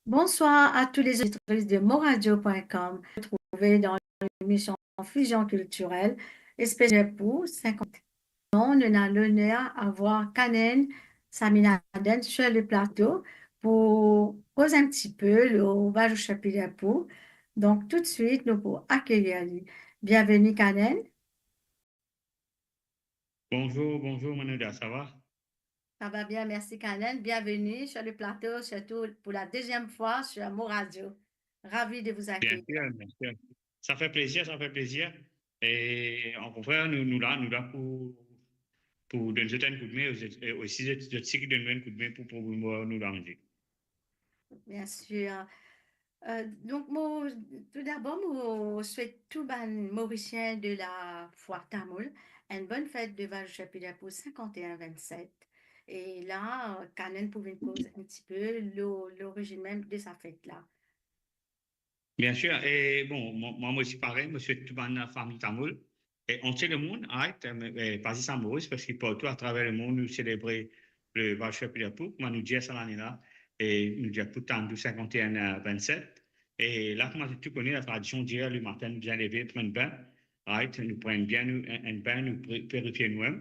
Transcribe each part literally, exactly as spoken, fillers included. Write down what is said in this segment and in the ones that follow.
Bonsoir à tous les auditrices de moradio point com, retrouvés dans l'émission Fusion Culturelle, spéciale pour cinquante. Nou ena loner avoir Kanen Saminaden sur le plateau pou koz enn tipe lor Vazouchapilapou. Donk, toutswit, nou pou akeyir li. Bienveni, Kanen. Bonjour, bonjour Manoda, ça va? Ça va bien, merci Kanen. Bienvenue sur le plateau, surtout pour la deuxième fois sur Mo Radio. Ravi de vous accueillir. Bien sûr, bien sûr. Ça fait plaisir, ça fait plaisir. E o kontrer, nou, nou la, nou la pou, pou donn zot enn koudme, e osi zot, zot osi ki donn nou enn koudme pou promouvoir nou lamizik. Bien sûr. Euh, donk, mo, tou dabor, mo swet tou bann Morisien de la fwa tamoul enn bonn fet de Vazouchapilapou cinquante et un vingt-sept. E la, Kanen pou vinn koz enn tipe lor lorizinn mem de sa fet la. Bien sûr. E bon, mwa, mwa, mwa osi parey, mo swet tou bann fami tamoul e antie lemonn, right, e, e, pa zis a Moris, parski partou atraver lemond, nou selebre le Vazouchapilapou, kouma nou dir sa lane la, e nou dir pou tann nou cinquante et un vingt-sept. E la, kouma zot tou kone, la tradision dir, le matin, nou bien leve, pran enn bin, right, nou pran bien nou, enn, enn bin, nou pri-, pirifie nou mem.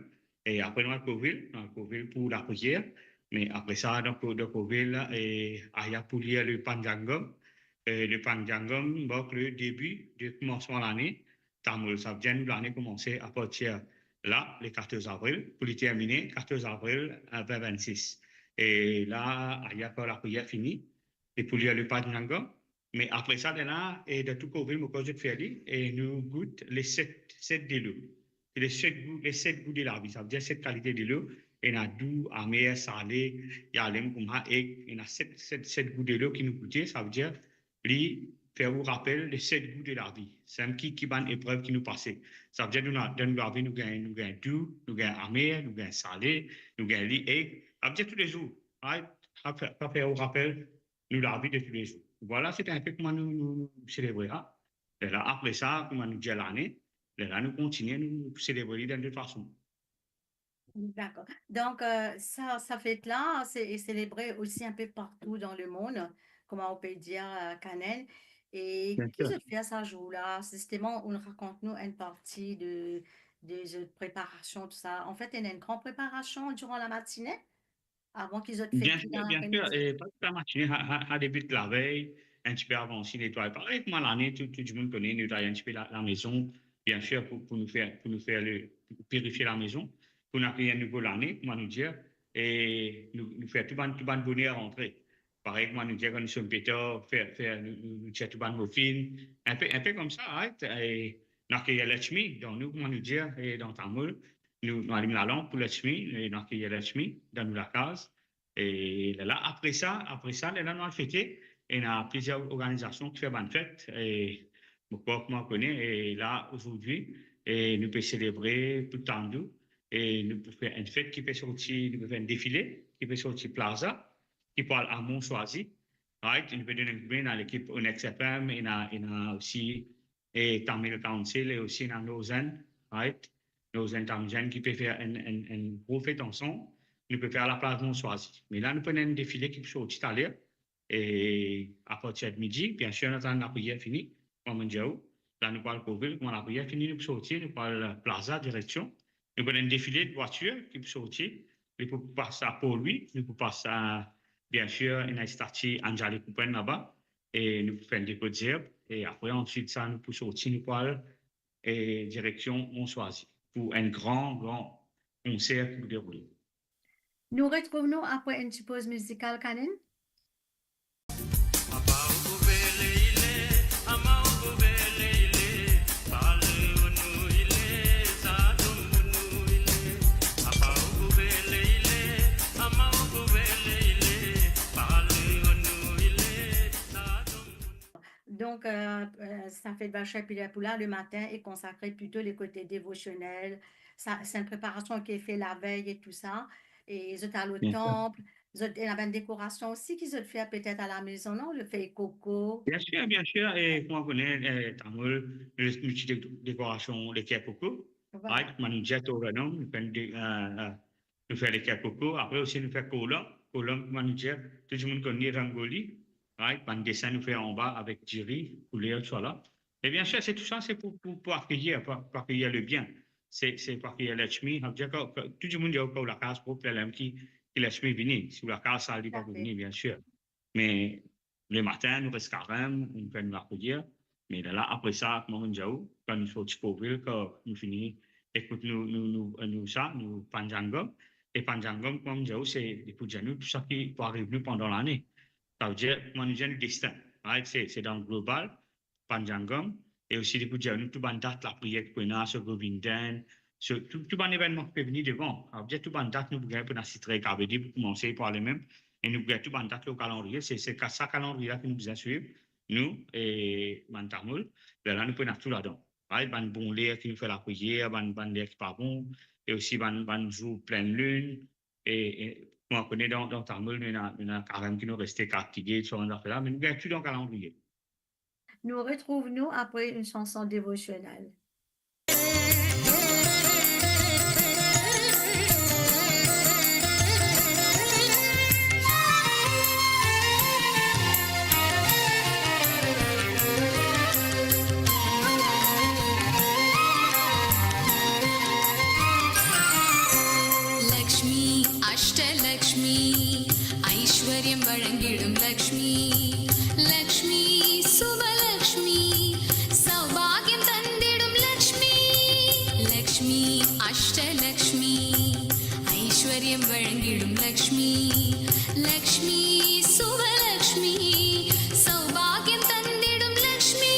E apre, nou al Kovril, nou al Kovril pou lapriyer. Me apre sa, donk, dan Kovril, e, aya pou lir le Panchangam. E le Panchangam mark le debi de koumansman lane tamoul. Savedir nou lane koumanse apartir la, le quatorze avril, pou li termine quatorze avril, e, vingt vingt-six. E la, aya kan lapriyer fini, e pou lir le Panchangam. Me apre sa, lerla, e dan tou Kovril, mo krwar zot fer li, e nou gout le set, set delo. Se le set gou, le set gou de lavi, savedir set kalite delo, ena dou, amer, sale, yalem kouma, ek, ena set, set, set gou delo ki nou goute, savedir li fer ou rapel le set gou de lavi. Samem ki, ki bann eprev ki nou pase. Savedir nou, dan nou lavi, nou gagn, nou gagn dou, nou gagn amer, nou gagn sale, nou gagn li, ek, savedir toulezour, right? Sa fer, sa fer ou rapel nou lavi de toulezour. Vwala, se enpe kouma nou, nou, nou selebre sa. Lerla, apre sa, kouma nou dir lane, lerla nou kontigne, nou selebre li dan lot fason. Dakor. Donk, euh, sa, sa fet la, se, e selebre osi enpe partou dan lemond, kouma ou pe dir, euh, Kanen. E ki zot fer sa zour la? Zisteman, ou rakont nou enn parti de, de zot preparasion, tou sa. Anfet, ena enn gran preparasion diran lamatine? Avan ki zot fet... Bien sûr, bien sûr. E pa tou lamatine, sa, sa, sa debit lavey, enn tipe avan osi netway. Parey kouma lane, tou, tou dimoun kone, netway enn tipe la, lamezon, bien sûr, pou, pou nou fer, pou nou fer le, pou pirifie lamezon, pou nou akeyir nouvo lane, kouma nou dir, e nou, nou fer tou bann, tou bann boner rantre. Parey kouma nou dir, kan nou sonn petar, fer, fer, nou, nou, nou tir tou bann mofin, enpe, enpe koumsa, right? E nou akeyir Lakshmi, donk nou, kouma nou dir, e dan tamoul, nou, nou alim lalanp pou Lakshmi, e nou akeyir Lakshmi dan nou lakaz. E lerla, apre sa, apre sa, lerla nou al fete, ena plizier organizasion ki fer bann fet, e mo krwar kouma ou kone, e la, azordi, e nou pe selebre pou tann nou, e nou pou fer enn fet ki pe sorti, nou pou fer enn defile, ki pe sorti Plaza, ki pou al a Mont Choisy, right? Nou pe donn enn koudme, ena lekip Onyx F M, ena, ena osi, e Tamil Council, e osi ena Northern, right? Northern Tamil Council ki pe fer enn, enn, enn gro fet ansam. Nou pe fer laplaz Mont Choisy. Me la, nou pou ena enn defile ki pou sorti taler, e apartir de midi, bien sûr, nou atann lapriyer fini, kouma mo dir ou. La, nou pou al Kovril, kouma lapriyer fini, nou pou sorti, nou pou al Plaza, direksion. Nou pou ena enn defile de vwatir ki pou sorti, li pou pas a Port Louis, nou pou pas a, bien sûr, ena stati Anjali Coupon laba, e nou pou fer enn depo zerb, e apre answit sa nou pou sorti, nou pou al, e direksion Mont Choisy pou enn gran, gran konser ki pou deroule. Nou retrouv nou apre enn ti poz mizikal, kanenn. Donk, euh, euh, sa fet Vachèr Piler pou la, le matin est consacré plutôt le kote devosionel, sa, se enn preparasion ki fer lavey e tou sa, e zot al o tanp, zot, ena bann dekorasion osi ki zot fer petet a la mezon, non? Le fey koko. Bien sir, bien sir, e kouma ou kone, e, tamoul, nou, nou ti de-, dekorasion leker koko, right? Kouma nou dir, to, non, nou fer de-, e, e, nou fer leker koko, apre osi nou fer kolanm, kolanm, kouma nou dir, tou dimoun konn li, rangoli, right? Bann desin nou fer anba avek diri, kouler, tousala. E bien sir, se tou sa, se pou, pou, pou akeyir, pou, pou akeyir le bien. Se, se pou akeyir Lakshmi, sa ve dir ki, ki tou dimoun dir ki lakaz prop, lerla ki, ki Lakshmi vini. Si lakaz sal, li pa pou vini, bien sir. Me le matin, nou res karem, nou fer nou lapriyar. Me lerla, apre sa, kouma mo dir ou, kan nou sorti Port Vila, kan nou fini ekout nou, nou, nou, nou sa, nou panchangam. E panchangam, kouma mo dir ou, se li pou dir nou tou sa ki pou ariv nou pandan lane. Sa ve dir, kouma nou dir, nou destin, right? Se, se dan global, panchangam, e osi li pou dir nou tou bann dat lapriyer ki pou ena, so Govindan, so tou, tou bann evennman ki pe vini devan. Sa ve dir tou bann dat nou pou gagn pou ena Chitra Ekavedi pou koumanse, pou ale mem, e nou pou gagn tou bann dat lor kalandriye, se, se ka-, sa kalandriye la ki nou bizin swiv, nou, e bann tamoul, lerla nou pou ena tou ladan. Right? Bann bon ler ki nou fer lapriyer, bann, bann ler ki pa bon, e osi bann, bann zour plin linn, e, e, bon, ou kone dan, dan tamoul, nou ena, nou ena karem ki nou reste, Kartige, sa bann zafer la, me nou gagn tou dan kalandriye. Nou retrouv nou apre enn sanson devosionel. Lakshmi, Ashtalakshmi, ஐஸ்வர்யம் வழங்கிடும் லக்ஷ்மி. லக்ஷ்மி, சுபலக்ஷ்மி, சௌபாகியம் தந்திடும் லக்ஷ்மி. லக்ஷ்மி, அஷ்டலக்ஷ்மி, ஐஸ்வர்யம் வழங்கிடும் லக்ஷ்மி. லக்ஷ்மி, சுபலக்ஷ்மி, சௌபாகியம் தந்திடும் லக்ஷ்மி.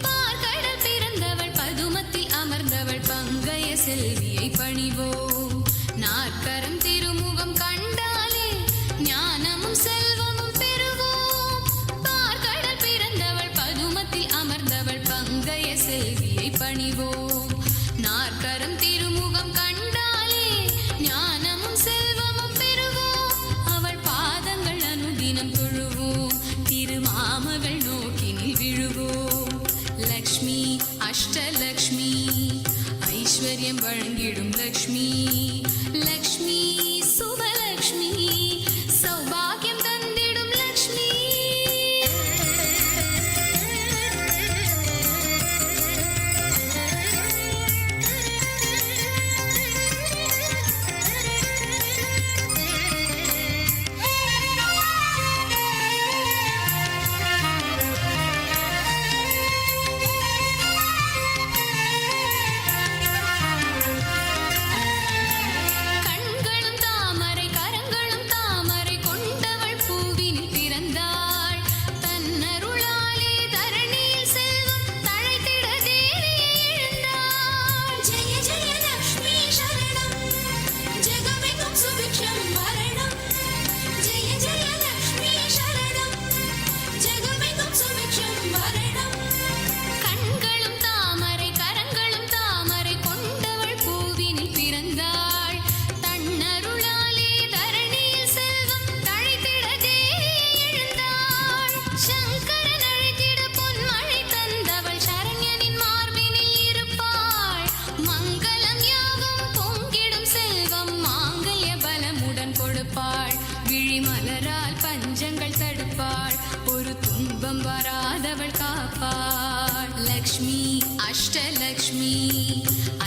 பார்க்கடல் பிறந்தவள், பதுமத்தில் அமர்ந்தவள், பங்கய செல்வியை பணிவோம். நாற்கரம் திருமுகம் கண்டாலே ஞானமும் செல்வமும் பெறுவோம். பார்க்கடல் பிறந்தவள், பதுமத்தில் அமர்ந்தவள், பங்கய செல்வியை பணிவோம். நாற்கரம் திருமுகம் கண்டாலே ஞானமும் செல்வமும் பெறுவோம். அவள் பாதங்கள் அனுதினம் தொழுவோம். திருமாமகள் நோக்கினில் விழுவோம். லக்ஷ்மி, அஷ்டலக்ஷ்மி, ஐஸ்வர்யம் வழங்கிடும் லக்ஷ்மி. லக்ஷ்மி, சுபலக்ஷ்மி, சௌபாகியம் தந்திடும் லக்ஷ்மி. கண்களும் தாமரை, கரங்களும் தாமரை, கொண்டவள் பூவினில் பிறந்தாள். தன்னருளாலே தரணியில் செல்வம் தழைத்திட தேவியை எழுந்தாள். ஜெய ஜெய லக்ஷ்மி சரணம், ஜெகமெங்கும் சுபிக்ஷம் வரணம். ஜெய ஜெய லக்ஷ்மி சரணம், ஜெகமெங்கும் சுபிக்ஷம் வரணம். கண்களும் தாமரை, கரங்களும் தாமரை, கொண்டவள் பூவினில் பிறந்தாள். தன்னருளாலே தரணியில் செல்வம் தழைத்திட தேவியை எழுந்தாள். சங்கரன் அழைத்திட பொன்மழை தந்தவள் சரண்யனின் மார்பினில் இருப்பாள். மங்களம் யாவும் பொங்கிடும் செல்வம் மாங்கல்ய பலமுடன் கொடுப்பாள். விழிமலரால் பஞ்சங்கள் தடுப்பாள். ஒரு துன்பம் வராதவள் காப்பாள். லக்ஷ்மி, அஷ்டலக்ஷ்மி,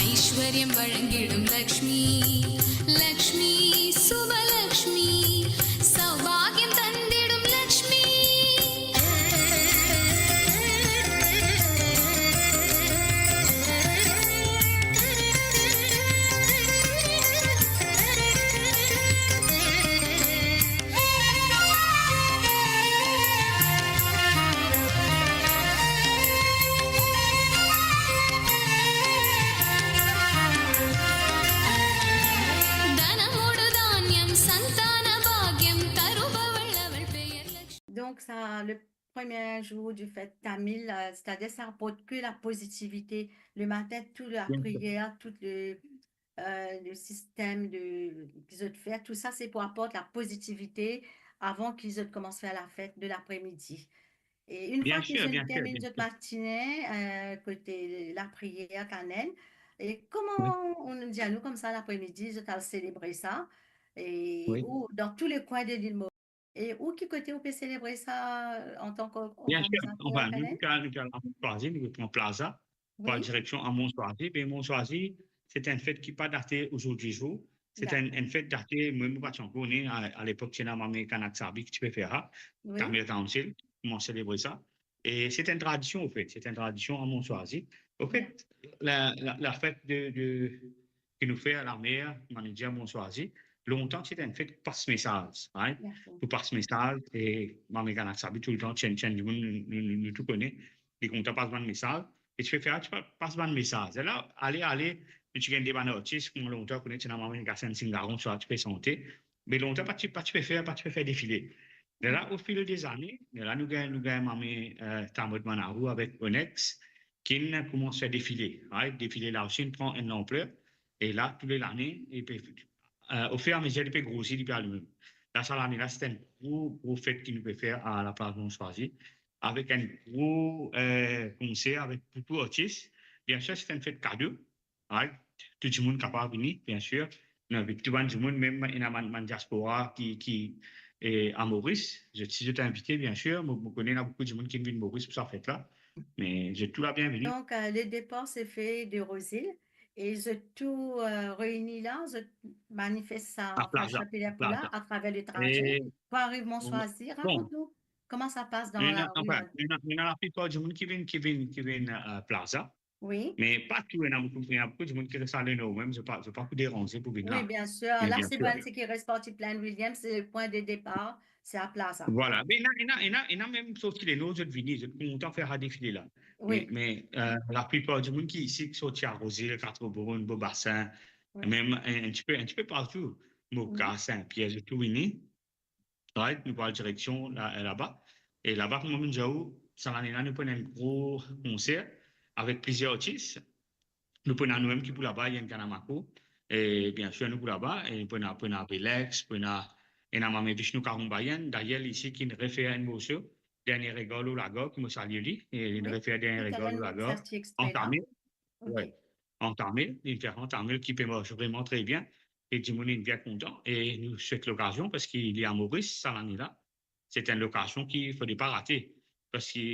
ஐஸ்வர்யம் வழங்கிடும் லக்ஷ்மி. லக்ஷ்மி, சுபலக்ஷ்மி, சௌபாகியம் தந்திடும் Lakshmi. premier jour du fête tamil, euh, c'est-à-dire ça apporte que la positivité. Le matin, toute la prière, tout le, euh, le système de, ki zot fer, tout ça, c'est pour apporter la positivité avant ki zot koumans fer la fête de l'après-midi. E enn fwa ki zot terminn zot matine, euh, kote lapriyer, kanenn, e kouma ou dir nou koumsa, lapremidi, zot al selebre sa, e ou dan tou le kwin de lil Moris. E ou, ki kote ou pe selebre sa, euh, antan ki organizater, kanenn? Bien sir, anfin, nou, nou, nou, nou pran Plaza, pran direksion a Mont Choisy. Be Mont Choisy, se enn fet ki pa date ojourdwi zour. Se enn, enn fet date, mwa, mo pa ti ankor ne, a, a lepok, ti ena mame Kanak Sabi ki ti pe fer sa, Tamil Council, koumans selebre sa. E se enn tradision, anfet, se enn tradision a Mont Choisy. Anfet, la, la, la fet de, de, ki nou fer a lamer, mwa nou dir a Mont Choisy, lontan, se enn fet pas mesaz, right? Pou pas mesaz, e mame Kanak Sabi toultan, ti enn, ti enn dimoun nou, nou, nou, nou tou kone, li kontan pas bann mesaz, e ti pe fer, ti pa-, pas bann mesaz. E la, ale, ale, nou ti gagn de bann artis, kouma lontan, kone, ti ena mame Gasenn Singaron, sa ti pe sante. Me lontan, pa ti, pa ti pe fer, pa ti pe fer defile. E la, o fil dezane, e la, nou gagn, nou gagn mame, euh, Tamod Manarou avek Onyx, ki'nn koumans fer defile, right? Defile la osi, inn pran enn lanpler. E la, tou le lane, li pe, euh, ofiramezer, li pe grosi, li pe al limem. La, sa lane la, se enn gro, gro fet ki nou pe fer a laplaz Mont Choisy, avek enn gro, euh, konser avek boukou artis. Bien sir, se enn fet kado. Right? Tou dimoun kapav vini, bien sir. Nou invit tou bann dimoun, mem ena bann, bann diaspora ki, ki, eh, a Moris. Zot, si zot invite, bien sir. Mo, mo kone ena boukou dimoun ki vinn Moris pou sa fet la. Me zot tou la bienveni. Donc, euh, le départ se fer de Rose Hill e zot tou, euh, reini la, zot manifest sa, a Plaza, Plaza, atraver le traze pou ariv Mont Choisy. Rakont nou kouma sa pas dan larout. Anfin, ena, ena laplipar dimoun ki vinn, ki vinn, ki vinn, euh, Plaza. Wi. Me pa tou, ena boukou, ena boukou dimoun ki res a Lenor mem, zot pa, zot pa pou deranze pou vinn la. Wi, bien sir. Me la, bien sir, se bann ki res parti Plaine William, se le pwin de depar, se a Plaza. Vwala. Me ena, ena, ena, ena mem sorti Lenor, zot vini, zot kontan fer sa defile la. Wi. Me, me, euh, laplipar dimoun ki isi, ki sorti a Rose Hill, Quatre Bornes, Beau Bassin, mem enn, enn tipe, enn tipe partou, Moka, Saint-Pierre, zot tou vini. Right, nou pran direksion la, laba. E laba, kouma mo dir ou, sa lane la, nou pou ena enn gro konser avek plizier artis. Nou pou ena nou mem ki pou laba, Yann Kanamako. E bien sir, nou pou laba. E nou pou ena, pou ena Belex, pou ena, ena mame Vishnu Karumbayan. Dayer, li isi ki'nn refer enn morso, Dernier regard lor lagar, ki mo salie li. E li'nn refer Dernier regard lor lagar. An tamil. Wi. An tamil, li'nn fer an tamil ki pe mars vreman tre bien. E dimoun inn bien kontan. E nou swet lokazion, parski li a Moris sa lane la. Se enn lokazion ki fode pa rate. Parski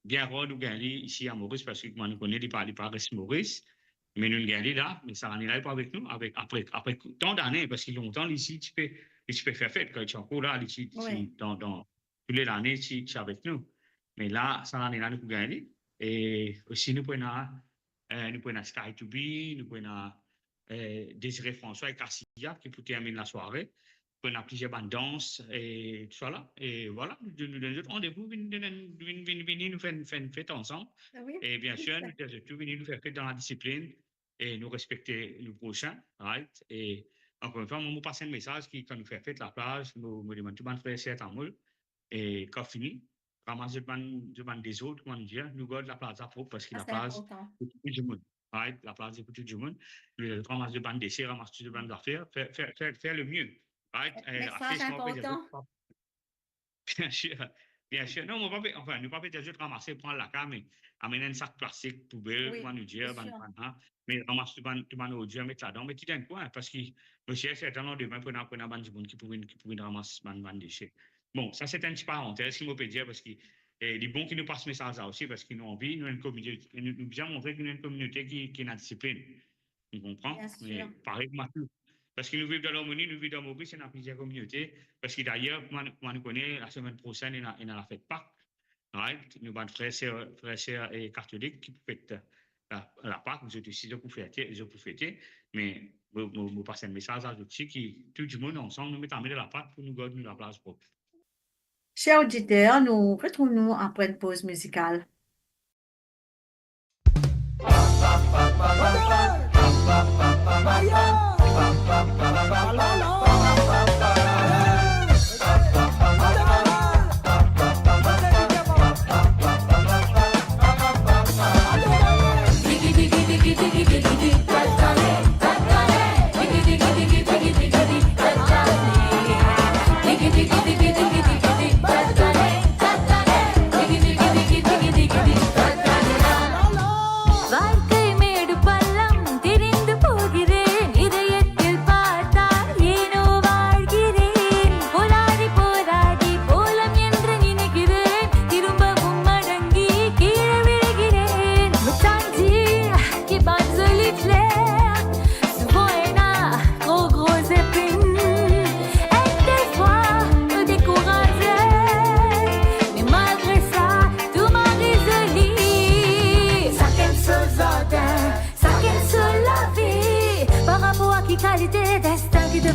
bien rar nou gagn li isi a Moris, parski kouma nou kone, li pa, li pa res Moris. Me nou gagn li la, me sa lane la, li pou avek nou, avek, apre, apre tan dane, parski lontan, li isi, ti pe, li ti pe fer fet, kan li ti ankor la, li ti, ti dan, dan, tou le lane, ti, ti avek nou. Me la, sa lane la, nou pou gagn li. E osi, nou pou ena, eh, nou pou ena Sky to Be, nou pou ena, eh, Désiré François ek Asiya ki pou terminn lasware. Pou ena plizier bann dans e tousala. E vwala, nou, nou donn zot randevou, vinn donn, vinn, vinn, vini, nou fer enn, fer enn fet ansam. E bien sir, nou dir zot tou vini, nou fer fet dan ladisiplin. E nou respekte nou prosin, right? E ankor enn fwa, mwa, mo pas enn mesaz ki, kan nou fer fet laplaz, mo, mo demann tou bann frer, ser tamoul, e kan fini, ramas zot bann, zot bann dezord, kouma nou dir, nou gard laplaz la prop, parski laplaz, se pou tou dimoun, right? Laplaz, se pou tou dimoun. Nou ramas zot bann dese, ramas tou zot bann zafer, fer, fer, fer, fer le mie, right? Mesaz inportan. Bien sir, bien sir. Non, mo pa pe, anfin, nou pa pe dir zot ramase, pran lakaz, me amenn enn sak plastik, poubel, kouma nou dir, bann, bann, me ramas tou bann, tou bann ordir, met ladan, met li dan enn kwin, parski mo sir serten landime pou ena, pou ena bann dimoun ki pou vinn, ki pou vinn ramas bann, bann dese. Bon, sa se enn ti parantez ki mo pe dir, parski, eh, li bon ki nou pas mesaz la osi, parski nou anvi, nou enn kominote, nou, nou bizin montre ki nou enn kominote ki, ki ena disiplin. Ou konpran? Me parey kouma tou. Parski nou viv dan larmoni, nou viv dan Moris, ena plizier kominote. Parski dayer, kouma, kouma nou kone, lasemenn prosenn, ena, ena lafet Pak. Right? Nou bann frer, ser, frer, ser e katolik ki pou fet la, la Pak, zot osi, zot pou fete, zot pou fete. Me mo, mo, mo pas enn mesaz a zot osi ki tou dimoun ansam, nou met lame dan lapat pou nou gard nou laplaz prop. Ser oditer, nou retrouv nou apre enn poz mizikal.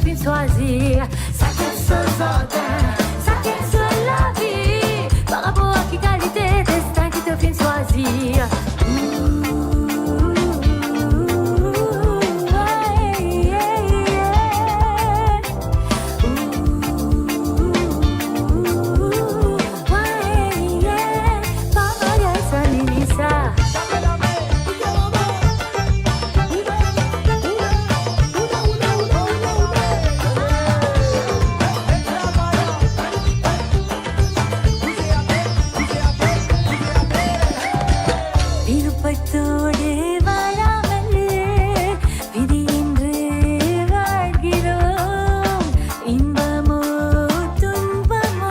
finn swazir. Sakenn so zardin, sakenn so lavi, par rapor a ki kalite destin ki to finn swazir. Vinn ou pa to devan lamale, vinn enn regar ki dor, enn bamo, tourn bamo,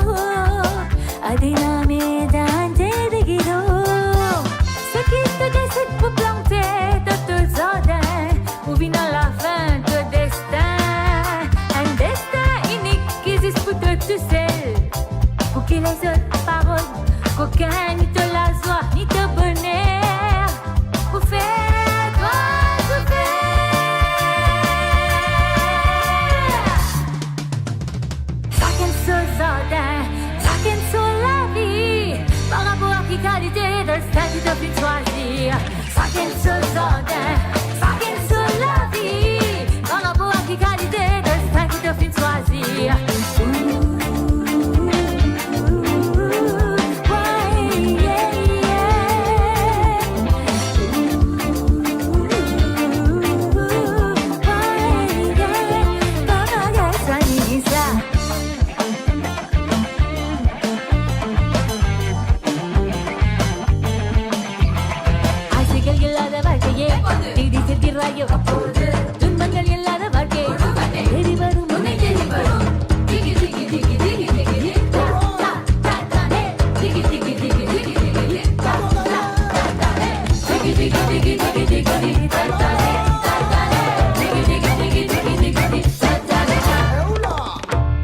adena me dan te de ki dor. Seki to desid pou plante dan to zardin, pou vinn alafin to destin, enn destin inik ki zis pou to tousel. Pou ki lezot pa rod, kokin ni to lazwa, ni to boner, pou fer twa soufer. Sakenn so zardin, sakenn so lavi, par rapor a ki kalite destin ki to finn swazir. Sakenn so zardin, sakenn so lavi, par rapor a ki kalite destin ki to finn swazir.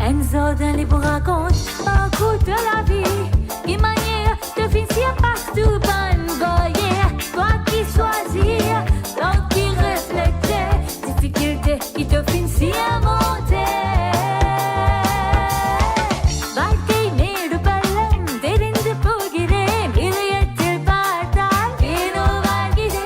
Enn zardin li pou rakont parkour to lavi, ki manier to finn sirpas tou bann baryer, twa ki swazir, twa ki reflekte, difikilte ki to finn sirmonte. Batay me de palem, dedin de pou gide, miliye de batal, ki nou va gide.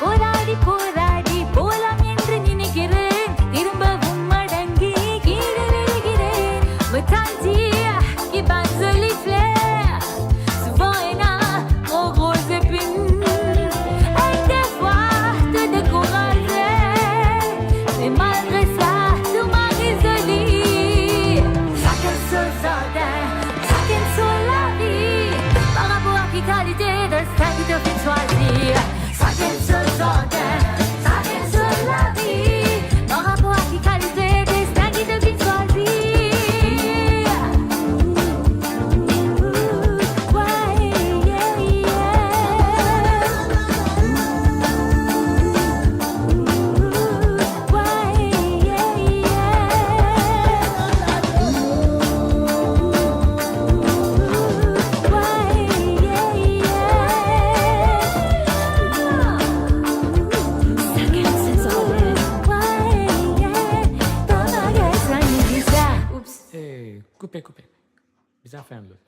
Poradi, poradi, pola mientri nini kiren, kiren bavu madangi, kiren kiren. Mo tann dir ki bann zoli fler, souvan ena tro gro zepinn. Ek defwa to dekouraze, me malgre sa, to mari zoli. Sakenn so zardin, sakenn so lavi, par rapor a ki kalite destin ki to finn swazir. Sakenn so zardin, sakenn so lavi, par rapor a ki kalite destin ki to finn swazir. Oups. Eh, koupe, koupe. Bizin fer enn lot.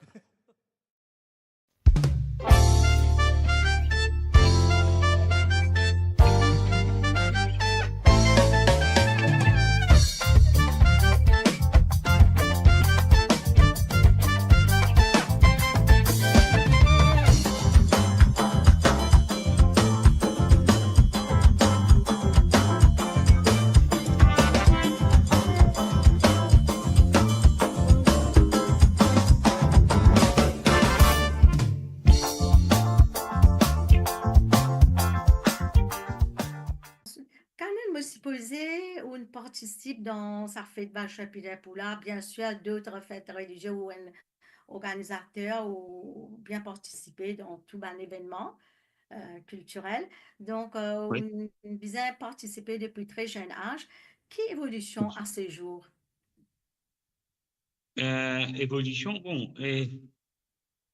Kanel, mo sipoze ou'nn partisip dan sa fet Val Chapitre Poula, bien sir, dot fet relizie ou'nn organizater oubien partisipe dan tou bann evennman, euh, kiltirel. Donk, euh, wi, ou'nn bizin partisipe depi tre zenn az. Ki evolision a se zour? Euh, evolision, bon, eh,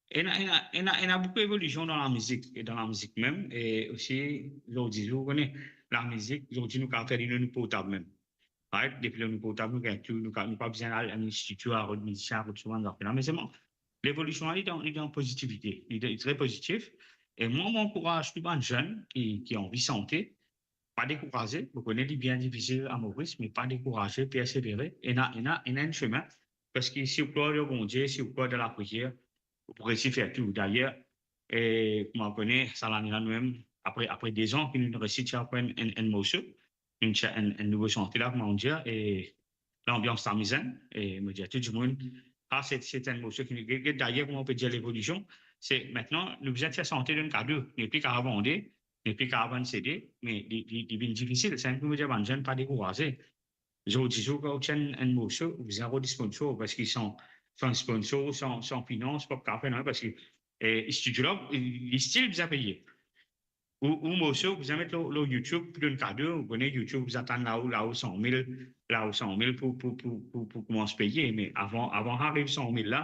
ena, ena, ena, ena boukou evolision dan lamizik, e dan lamizik mem, e osi zordi zour, ou kone, lamizik, zordi nou kapav fer li lor nou portab mem. Right? Depi lor nou portab, nou gagn tou, nou pa, nou pa bizin al enn institi, al rod mizisien, al rod so bann zafer la. Me selman, levolision la, li dan, li dan pozitivite, li, li tre pozitif. E mwa, mo ankouraz tou bann zenn ki, ki anvi sante, pa dekouraze. Mo kone li bien difisil a Moris, me pa dekouraze, persevere. Ena, ena, ena enn semin. Parski si ou krwar dan Bondie, si ou krwar dan lapriyer, ou pou resi fer tou. Dayer, e, kouma ou kone, sa lane la, nou mem, apre, apre de zan ki nou resi tir ankor enn, enn, enn morso, enn, enn, enn nouvo sante la, kouma ou dir, e lanbians la mizin, e mo dir tou dimoun, sa, se, se enn morso ki nou, get, get, dayer, kouma ou pe dir levolision, se, mintnan, nou bizin tir sante donn kado, nou nepli kapav vande, nou nepli kapav vann CD, me li, li, li vinn difisil, samem ki mo dir bann zenn pa dekouraze. Zordi zour, kan ou ti enn, enn morso, ou bizin rod sponsor, parski san, san sponsor, san, san finans, pa kapav fer nanye, parski, e, studio la, li, li stil bizin peye. Ou, ou morso, ou bizin met lor, lor YouTube, pou donn kado, ou kone YouTube, bizin atann lao, lao san mil, lao san mil pou, pou, pou, pou, pou koumans peye. Me avan, avan ariv san mil la,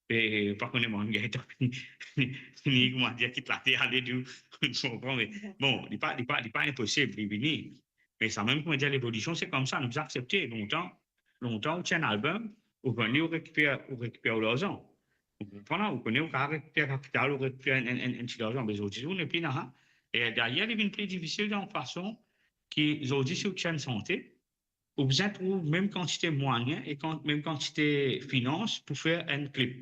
e, pa kone mwa, gagn tan fini, fini, kouma dir, kit later, ale tou, ou konpran, me bon, li pa, li pa, li pa inposib, li vini. Me samem, kouma dir, levolision, se koumsa, nou bizin aksepte. Lontan, lontan, ou ti enn album, ou vann li, ou rekiper, ou rekiper ou larzan. Ou konpran la, ou kone, ou kapav rekiper kapital, ou rekiper enn, enn, enn, enn ti larzan, me zordi, ou nepli ena. E dayer, li vinn pli difisil dan fason ki zordi, si ou ti enn sante, ou bizin trouv mem kantite mwayin e kan-, mem kantite finans pou fer enn klip.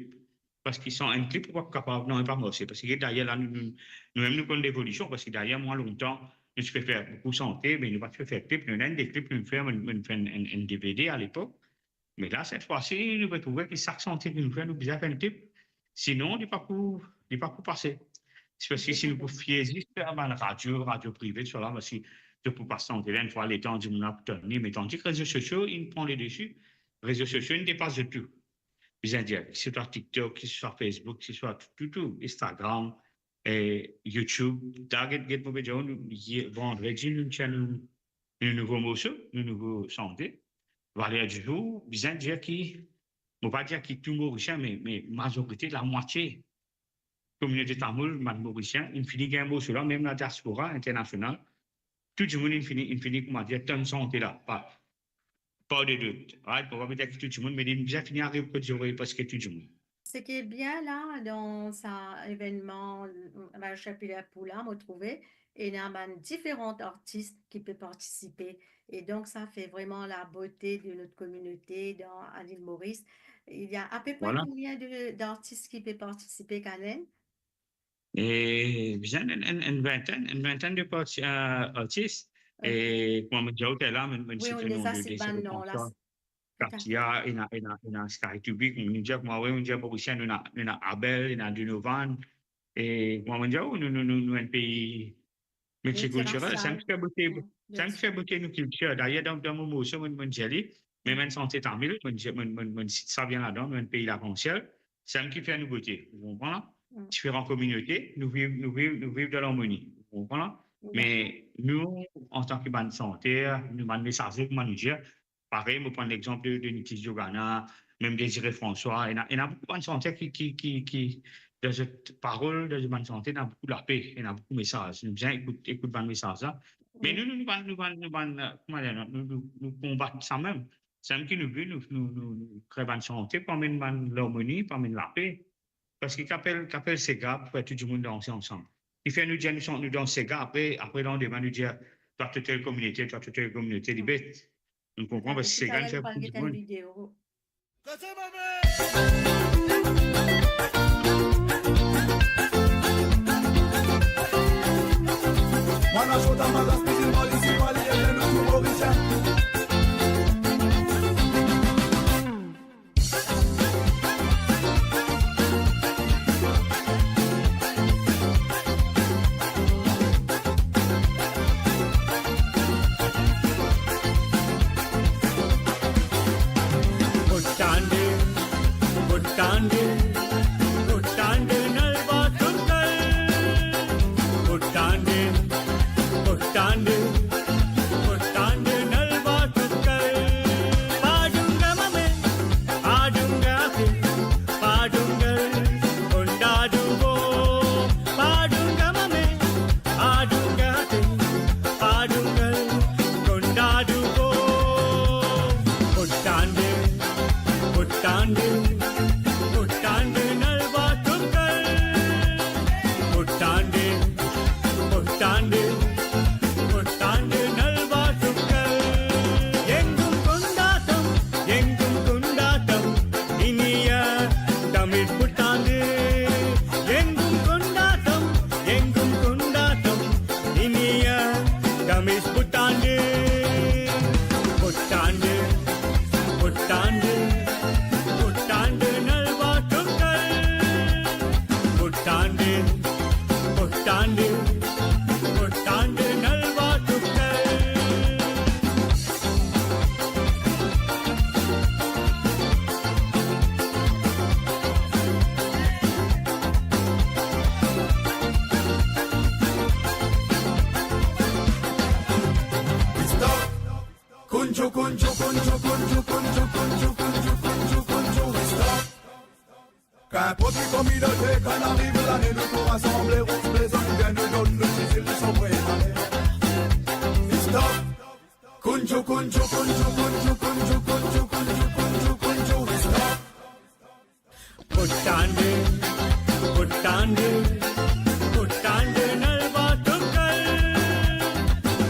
Parski san enn klip, ou pa kapav, non, li pa marse. Parski dayer la, nou, nou, nou mem nou konn levolision, parski dayer, mwa, lontan, nou ti pe fer boukou sante, me nou pa ti pe fer klip. Nou ena enn de klip nou fer, nou, nou fer enn, enn, enn DVD alepok. Me la, set fwa si, nou pe trouve ki sak sante ki nou fer, nou bizin fer enn klip. Sinon, li pa pou, li pa pou pase. Se parski si nou pou fie zis a bann radio, radio prive, tousala, parski zot pou pas sante la enn fwa letan dimoun la pou tann li. Me tandis ki rezo sosio, inn pran ledesi, rezo sosio, inn depas zot tou. Bizin dir, ki se swa TikTok, ki se swa Facebook, ki se swa tou, tou, tou, Instagram, e, YouTube, ta get, get, mo pe dir, nou, ye-, vandredi, nou ti enn nou, nou nouvo morso, nou nouvo sante. Valer dizour, bizin dir ki, mo pa dir ki tou Morisien, me, me mazorite, lamwatie kominote tamoul, bann Morisien, inn fini gagn morso la, mem ladiaspora internasional, tou dimoun inn fini, inn fini, kouma dir, tann sante la, pa, pa de dout, right? Mo pa pe dir ki tou dimoun, me li bizin fini ariv kot zorey preske tou dimoun. Ce qui est bien là, dans sa événement, euh, Marche Populaire Poula, mo trouve, ena bann diferan artis ki pe partisipe. Et donc, ça fait vraiment la beauté de notre communauté dans, à l'île Maurice. Il y a à peu près Voilà. combien de, d'artistes qui peuvent participer, Kalen? E bizin enn, enn, enn vintenn, enn vintenn de parti-, euh, artis. Ok. E kouma mo dir ou la, mo, mo Wi, site ou non deza de, de sitan bann non la. Katia, ena, ena, ena Sky Tubik, nou dir, kouma, wi, nou dir Morisien, nou ena, nou ena Abel, nou ena Donovan. E kouma mo dir ou, nou, nou, nou, nou enn pei miltikultirel, sa ki fer bote, sa ki fer bote nou kiltir. Dayer, dan, dan mo morso, mo, mo dir li, mem enn sante tamil, mo dir, mo, mo, mo sit sa bien ladan, nou enn pei lakansiel, sa ki fer nou bote, ou konpran la? Diferan kominote, nou viv, nou viv, nou viv dan larmoni, ou konpran la? Me nou, antan ki bann santer, nou bann mesaze, kouma nou dir, parey, mo pran lexanp de, de Nicky Diogana, mem Désiré François, ena, ena boukou bann santer ki, ki, ki, ki, dan zot parol, dan zot bann sante, ena boukou lape, ena boukou mesaz. Nou bizin ekout, ekout bann mesaz la. Me nou, nou, nou bann, nou bann, nou bann, euh, kouma dir, nou, nou, nou konbat sa mem. Samem ki nou viv, nou, nou, nou, nou kre bann sante pou amenn bann larmoni, pou amenn lape. Parski ki apel, ki apel sega pou fer tou dimoun danse ansam. Ki fer nou dir nou, nou dans sega, apre, apre landime nou dir, twa to tel kominote, twa to tel kominote, li bet. Nou konpran, parski sega nou fer pou tou dimoun. Mwa, nasion tamoul, ras mizilman, li sipali, e nou tou Morisien. Otande, otande, otande, nalba tokal. Otande, otande, Miss Putande, Putande, Putande, Putande nalwa tukal. Putande, Putande, Putande nalwa tukal. Stop! Kunju, kunju, kunju, kunju, stop! Kan prodwi kominote, kan ariv lane, nou tou rasanble, rous, ble, zone, vinn nou donn nou ti zil, nou son pre ale. Stop! Kunju, kunju, kunju, stop! Putande, Putande, Putande nalwa tukal.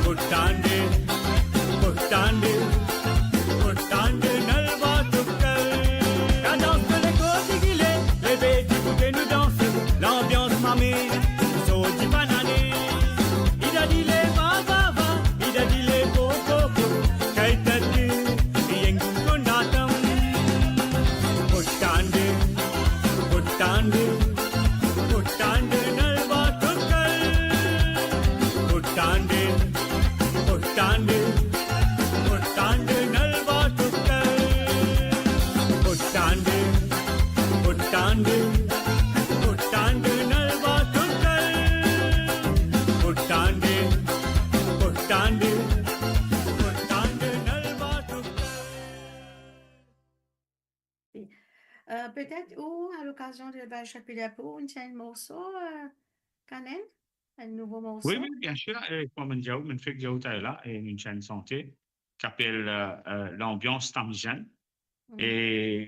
Putande, Putande, Putande nalwa tukal. Kadans to lekoz Gile, leve dibou, get nou danse, lanbians mame, sort divan ane. Ida dile va, va, va, ida dile go, go, go. Kay tete, bien kondatam. Putande, Putande, Putande nalwa tukal. Putande, Putande, Putande nalwa tukal. Putande, Putande, Putande nalwa tukal. Putande, Putande, Putande nalwa tukal. Euh, petet ou, a lokazion de Bal Chapilet pou, ou ena enn morso, euh, kanmem, enn nouvo morso? Wi, wi, bien sir. E, kouma mo'nn dir ou, mo'nn fek dir ou taler la, e nou ena enn sante ki apel, euh, euh, Lanbians Tamizenn. Mm. E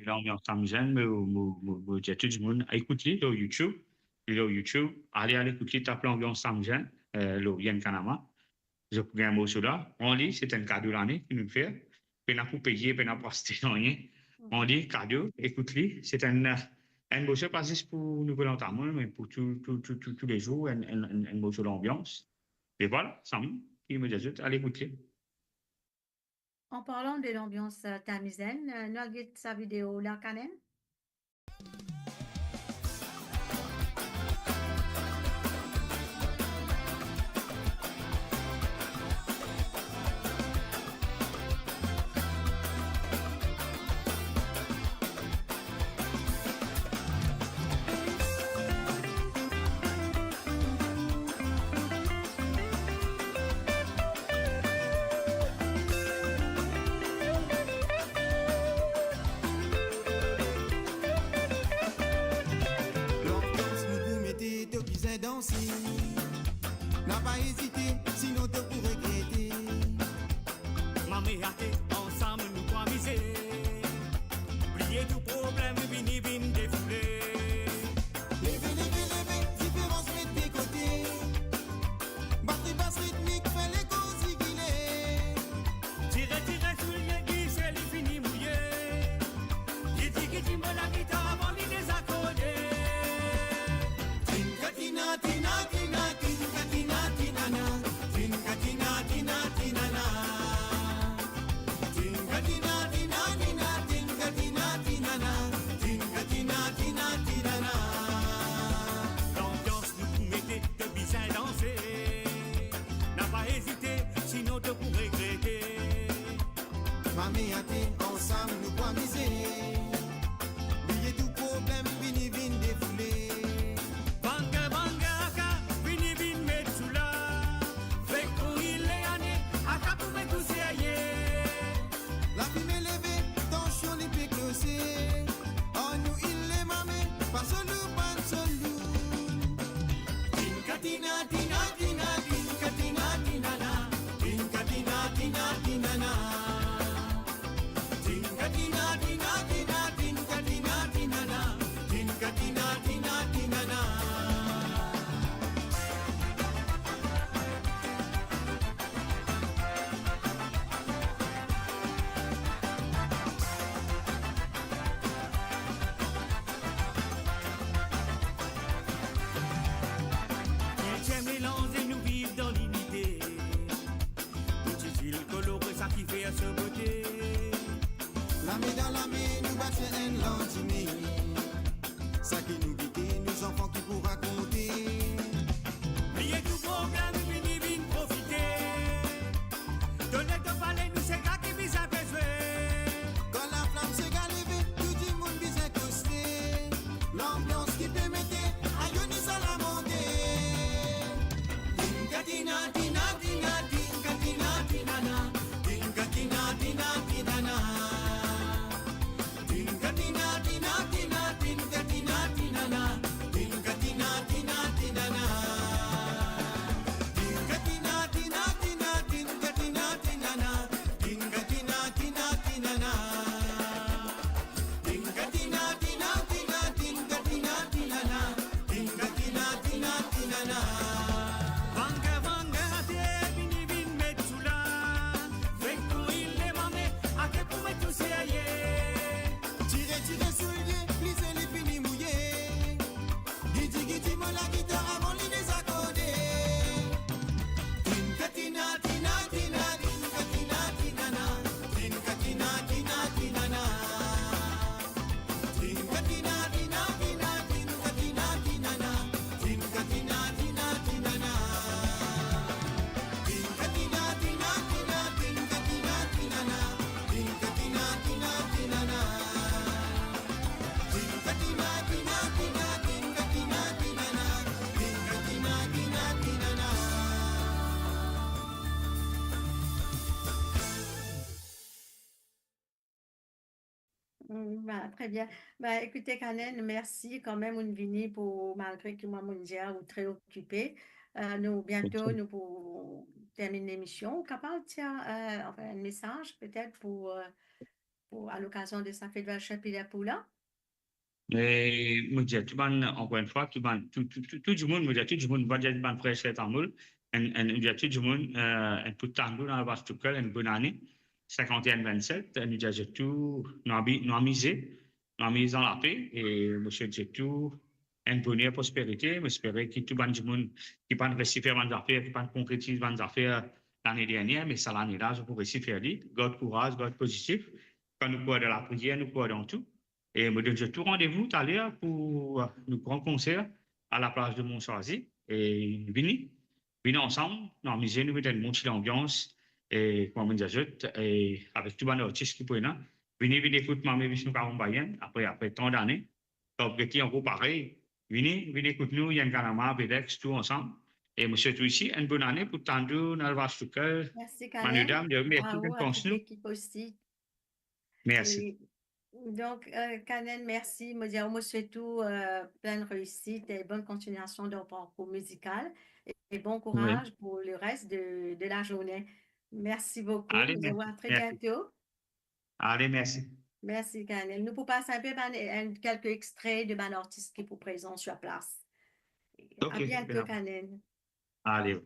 Lanbians Tamizenn, mo, mo, mo, mo dir tou dimoun, ekout li lor YouTube. Li lor YouTube, ale, ale ekout li, tap Lanbians Tamizenn, euh, lor Y N Kanama. Zot pou gagn morso la. Pran li, se enn kado lane ki nou fer. Pena pou peye, pena pou aste nanye. Mm. Pran li, kado, ekout li. Se enn, enn morso pa zis pou Nouvel An, me pou tou, tou, tou, tou, toulezour, enn, enn, enn, enn morso lanbians. E vwala, sa ki mo dir zot, ale ekout li. An parlan de lanbians, euh, tamizenn, euh, nou al get sa video la kanmem. Lanbians nou pou mete, to bizin danse. Napa ezite, sinon to pou regrete. Mame ate, ansam nou pou amize. Bliye tou problem, vini, vinn defoule. Leve, leve, leve, diferans met de kote. Batri bas ritmik, fer lekoz zigile. Tire, tire soulie, gise li fini mouye. Giti, giti, mo lagitar, avan li dezakorde. Tinka, tina, tina, tina, tinka, tina, tinana. Tinka, tina, tina, tinana. Tinka, tina, tina, tina, tinka, tina, tinana. Tinka, tina, tina, tinana. Lanbians nou pou mete, to bizin danse. Napa ezite, sinon to pou regrete. Mame ate, ansam nou pou amize. Bliye tou problem, vini, vinn defoule. Banga, banga, aka, vini, vinn met sou la. Fek kou il le ane, aka pou met ou serye. Lafime leve, tansion li pe klose. Anou il le mame, pa solou, pa solou. Tinka, tina, tina, tina, tinka, tina, tinana. Tinka, tina, tina, tinana. Tinka, tina, tina, tina. enn landime. Sa ki nou gete, nou zanfan ki pou rakonte. Bliye tou problem, vini, vinn profite. Tonet to pale, nou sega ki bizin pe zwe. Kan laflam sega leve, tou dimoun bizin koste. Lanbians ki pe mete, ayo ni sa la monte. Tinka tina, tina, tina, tinka tina, tinana. Tinka tina, tina, tinana. Tinka tina, tina, tina, tinka tina, tinana. Tinka tina, tina, tinana. Tinka tina, tina, tina, tinka tina, tinana. Tinka tina, tina, tinana. Tinka tina, tina, tina, tinka tina, tinana. Tinka tina, tina, tinana. Vanga, vanga, ate, vini, vinn met sou la. Fek tou il le mame, ake pou met tou serye. Tire, tire soulie, li zoli fini mouye. Gidi, gidi, mo lagitar avan li dezakorde. Tinka tina, tina, tina, tinka tina, tinana. Tinka tina, tina, tinana. Tinka tina, tina, tina, tinka tina, tinana. Tinka tina, tina, tinana. Tinka tina, tina, tina, tinka tina, tinana. Tinka tina, tina, tinana. Tinka tina, tina, tina, tinka tina, tinana. Tinka tina, tina, tinana. Mm, ba, tre bien. Ba, ekoute, Kanen, mersi kanmem, ou'nn vini pou, malgre ki mwa, mo'nn dir ou tre okipe. Euh, nou, biento, nou pou terminn lemision. Ou kapav dir, euh, anfin, enn mesaz, petet, pou, euh, pou, a lokazion de sa festival Shakespeare pou la? E mo dir tou bann, ankor enn fwa, tou bann, tou, tou, tou, tou dimoun, mo dir tou dimoun, mo dir bann frer, ser tamoul, enn, enn, mo dir tou dimoun, euh, enn pou tann nou dan lavas tou kel, enn bonn ane, sinkant e enn vennset, nou dir zot tou, nou abi-, nou amize, nou amiz dan lape, e mo swet zot tou enn boner, prosperite. Mo espere ki tou bann dimoun ki pa'nn resi fer bann zafer, ki pa'nn konkretiz bann zafer lane dernier, me sa lane la, zot pou resi fer li. Gard kouraz, gard pozitif. Kan nou krwar dan lapriyer, nou krwar dan tou. E mo donn zot tou randevou taler pou, euh, nou gran konser a la plaz de Mont Choisi. E vini, vini ansam, nou amize, nou met enn bon ti lanbians. E kouma mo dir zot, e avek tou bann artis ki pou ena, vini, vini ekout Mame Vishnu Karambayan, apre, apre tan dane, kan ou get li ankor parey, vini, vini ekout nou, Yann Kanama, Velex, tou ansam. E mo swet ou isi enn bonn ane pou tann nou dan lavas tou kel. Mersi, Kanen. Mannadam, mersi pou pans nou. Mersi. E donk, euh, Kanen, mersi. Mo dir ou, mo swet ou, euh, plin reisit e bonn kontiniasion dan ou parkour mizikal e, e bon kouraz pou le res de, de la zourne. Mersi boukou. Ale, mersi. Mersi. Ale, mersi. Mersi, Kanen. Nou pou pas enn pe bann, enn, kelke extre de bann artis ki pou prezan sir plas. Ok, a biento, Kanen. Ale.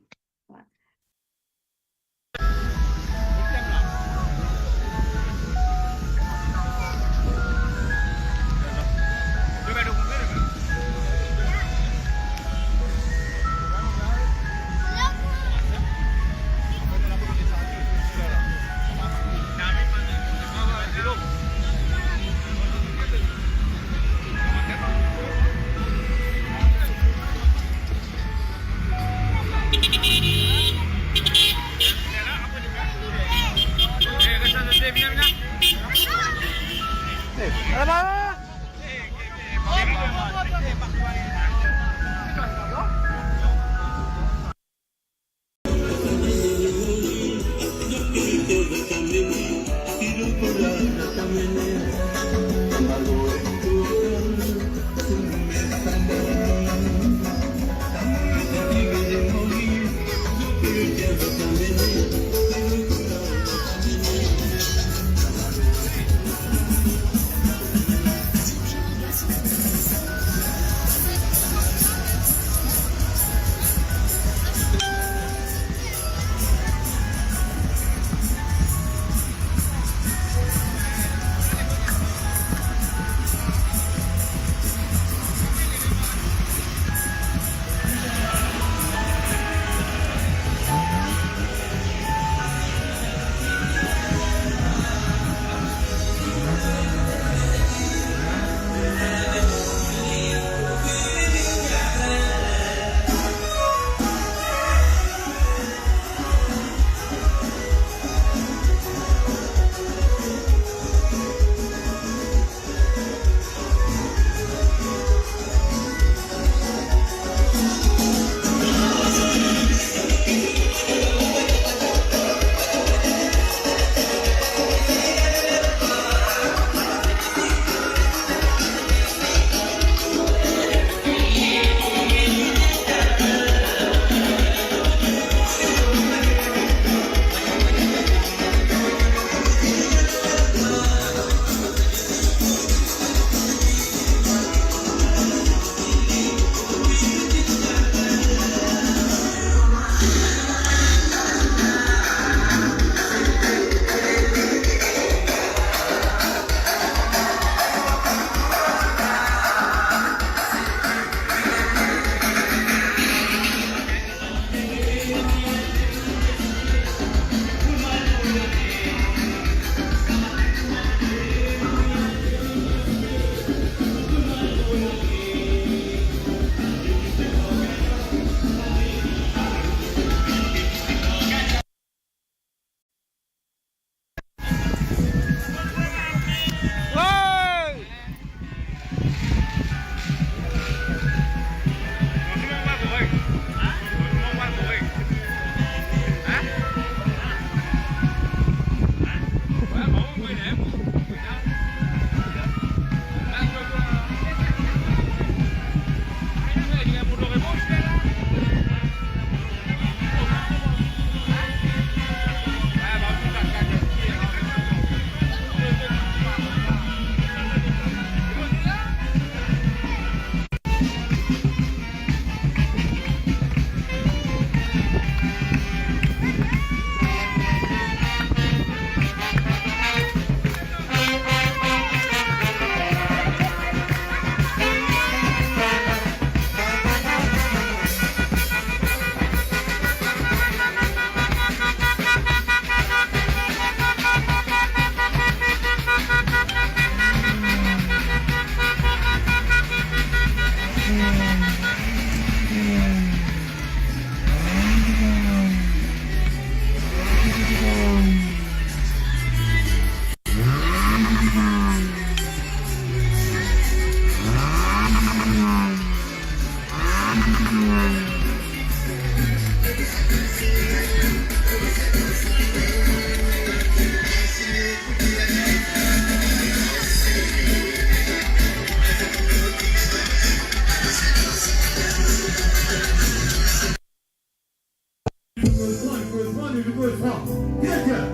Pran, pran, pran, pran. Bien, bien.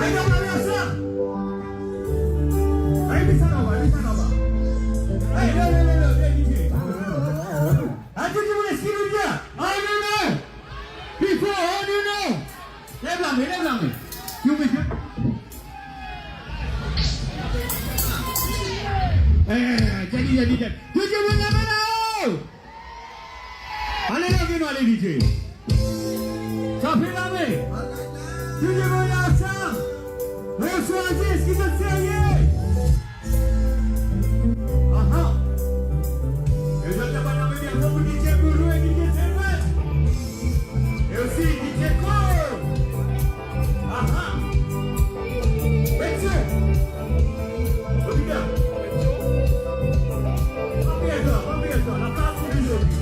Ayo, nou al ansam. Ayo, met sa laba, met sa laba. Ayo, le, le, le, le, le, D J. Atann, dimoun, eski nou bien? Ayo, non. Pli for, ayo, non. Lev lame, lev lame. You make it. Eh, jadi, jadi, jadi. Dimoun, lame lao. Ale, lame, nou ale, D J. Sa fer lame. Tou dimoun ansam. Bonswar, eski zot serye? Aha. E zot kapav lame bien for pou D J Boulou e D J Selvet. E osi D J Ko. Aha. Met son. Obliga. Pa per twa, pa per twa. Laplas pou li zordi.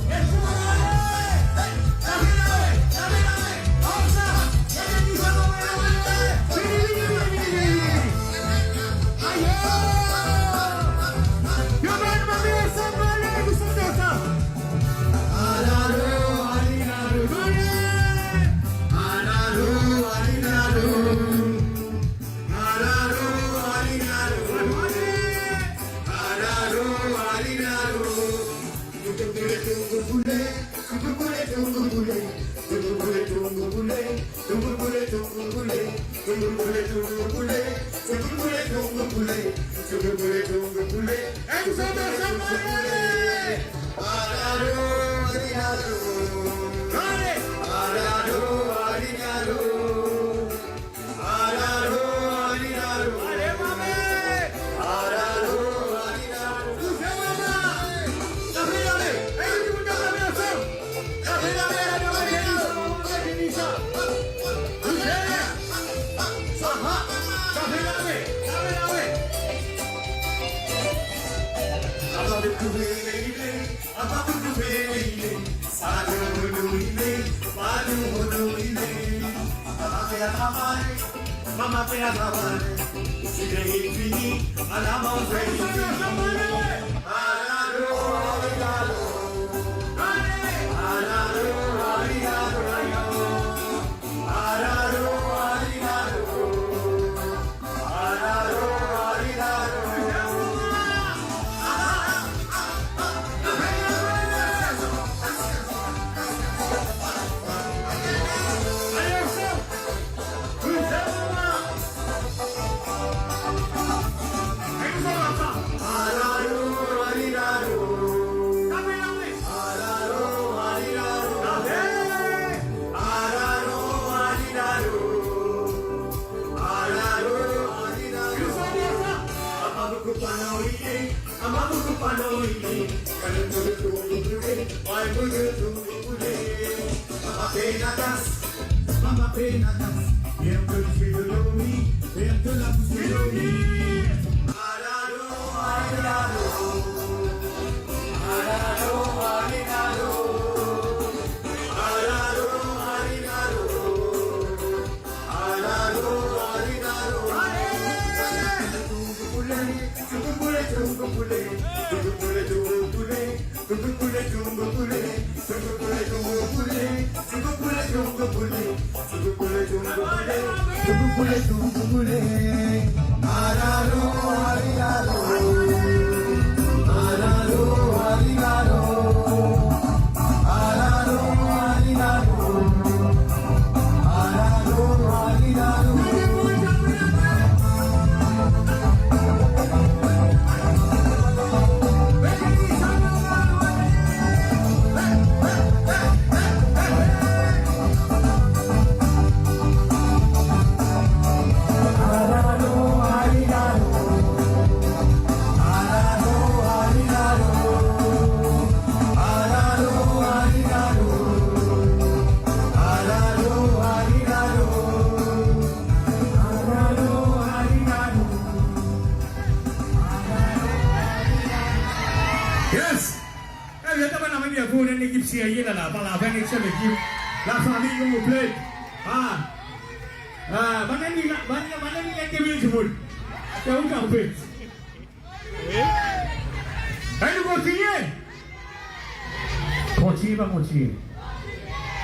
Met son. Lame, lame, lame, lame. Konmsa. Vini, vini, vini, vini, vini. Ayo. Yo bann mame ansam, ale, nou sot ansam. Alalo, alilalo, ale. Alalo, alilalo. Alalo, alilalo, ale. Alalo, alilalo. Tongo poule, tongo poule, tongo poule, tongo poule. Tongo poule, tongo poule, tongo poule, tongo poule. Tongo poule, tongo poule, tongo poule, tongo poule. Tongo poule, tongo poule. Enn, de, twa, ale! Alalo, alilalo. Ale! Alalo, alilalo. Alalo, alilalo. Ale, mame! Alalo, alilalo. Touze mama! Lame, lame! Ey, nou tou lame ansam! Lame, lame, lame, lame, lame, lame! Touze! Aha! Lame, lame! Lame, lame! Apa nou trouve lime? Apa pou nou fer lime? Sa nou pou nou lime, pa nou pou nou lime. Mama fer travay, mama fer travay. Sime inn fini, ala manze inn fini. Alalo, alilalo. Alalo, alilalo. Alalo, alilalo. Yes! Eh, vinn, bann lame bien for, nou enn ekip serye la, la, pa lavenn ek sel ekip. Lafami, nou konplet. Ah. Ah, bann enn la, bann, bann enn la, de mil dimoun. Se ou ki anpet. Ey, nou kontinie. Kontinie, pa kontinie.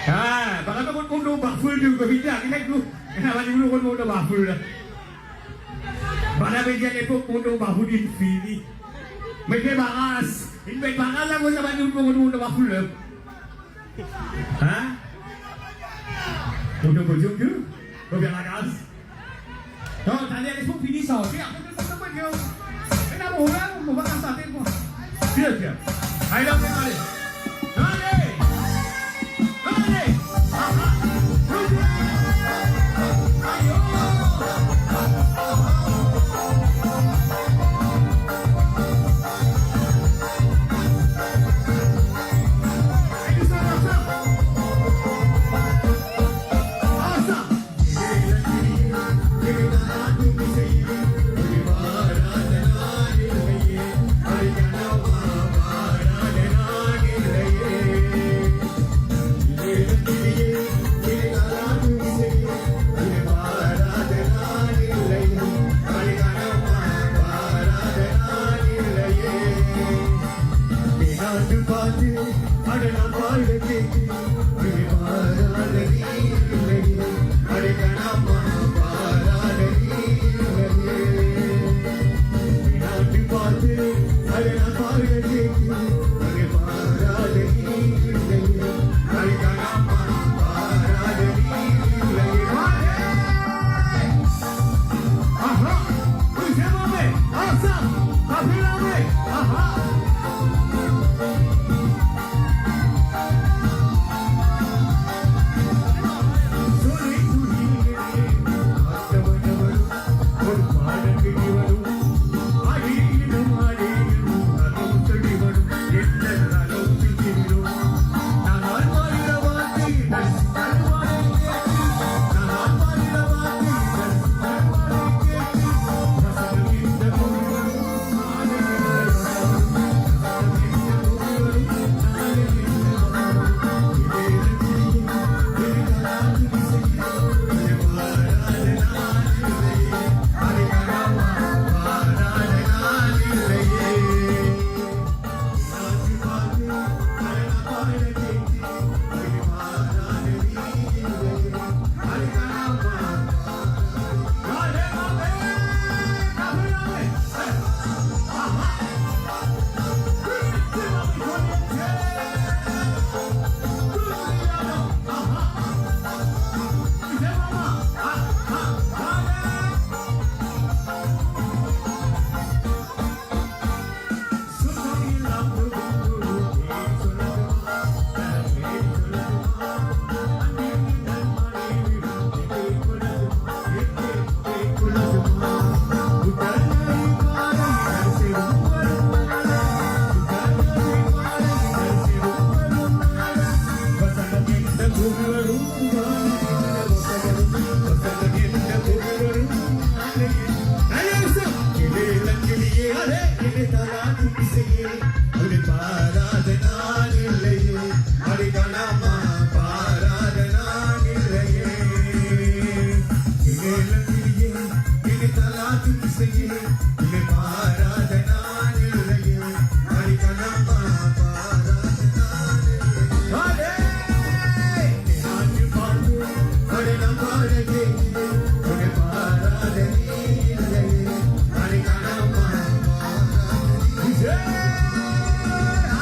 Ah, bann la kot mont dan bafoul tou, Govinda, ki nek tou. Ena bann dimoun kot mont dan bafoul la. Bann la pe dir lepok mont dan bafoul inn fini. Met debaras, inn met debaras la, kot bann dimoun kot mont dan bafoul la. Hein? Mont dan podiom tou? Konbien lakaz? Non, tande, les mwa fini sante, apre nou sante pou Dieu. Ena bon, la, nou va sante, bon. Bien, bien. Allez, allez, allez. Allez! Allez! Ah, ah. Ayo! Allez, nou sante ansanm. Ansanm. Aha! Deziem lame! Ansanm! Apre lame! Aha!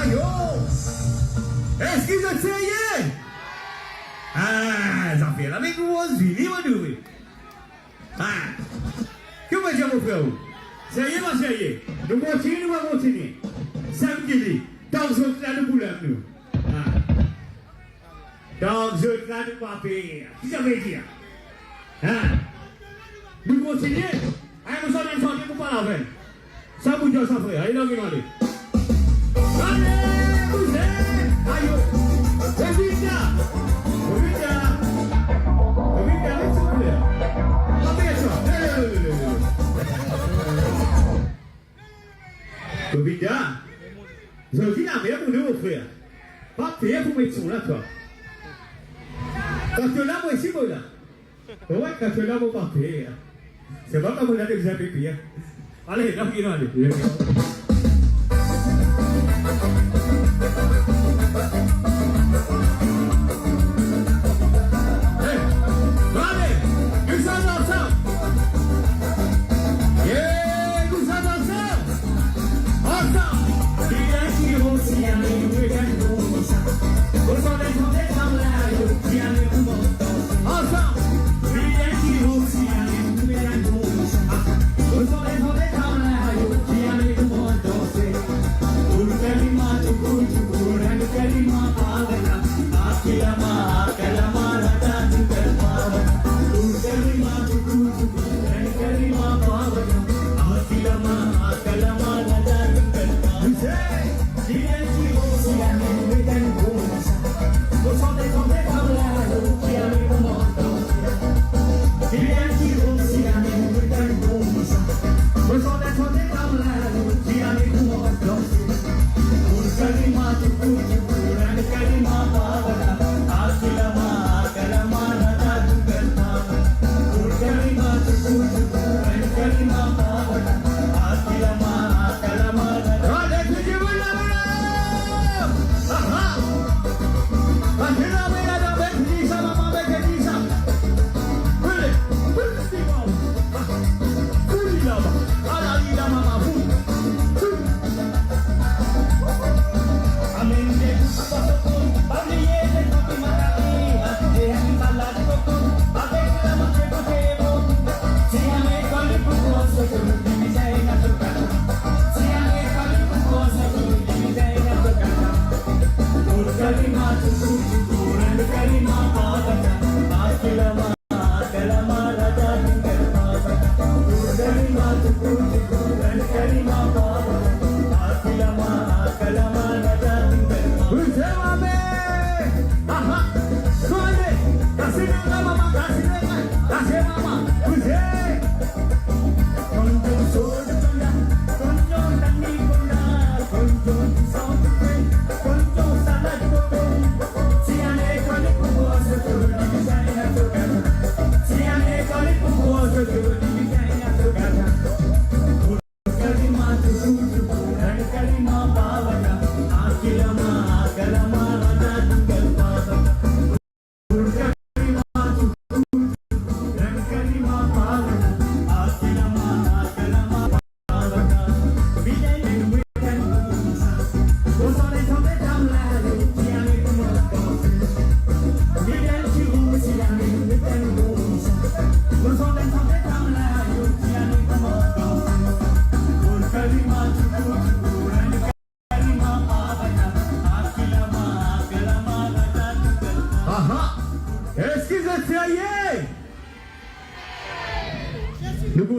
Ayo! Eski zot serye? Ah, zafer la, me kouma vini, mo trouve. Ah. Ki mo dir mo frer? Serye, pa serye? Nou kontinie, nou pa kontinie? Samedi li, tank zot la, nou pou lem nou. Ah. Tank zot la, nou pa per. Ki sa ve dir? Ah. Nou kontinie? Ay, nou sort enn sante pou pale avek. Sa pou dir sa, frer. Ale, ale, ale. Ale, bouze. Ayo. Govinda. Govinda. Govinda, met sa, frer. Pa pey sa. Ale, ale, ale, ale. Govinda. Zordi lamer pou nou, frer. Pa pey pou met son la, twa. Kan to la, mwa osi mo la. Wi, kan to la, mo pa per. Se pa kan mo la, to bizin pe per. Ale, la, vinn, ale.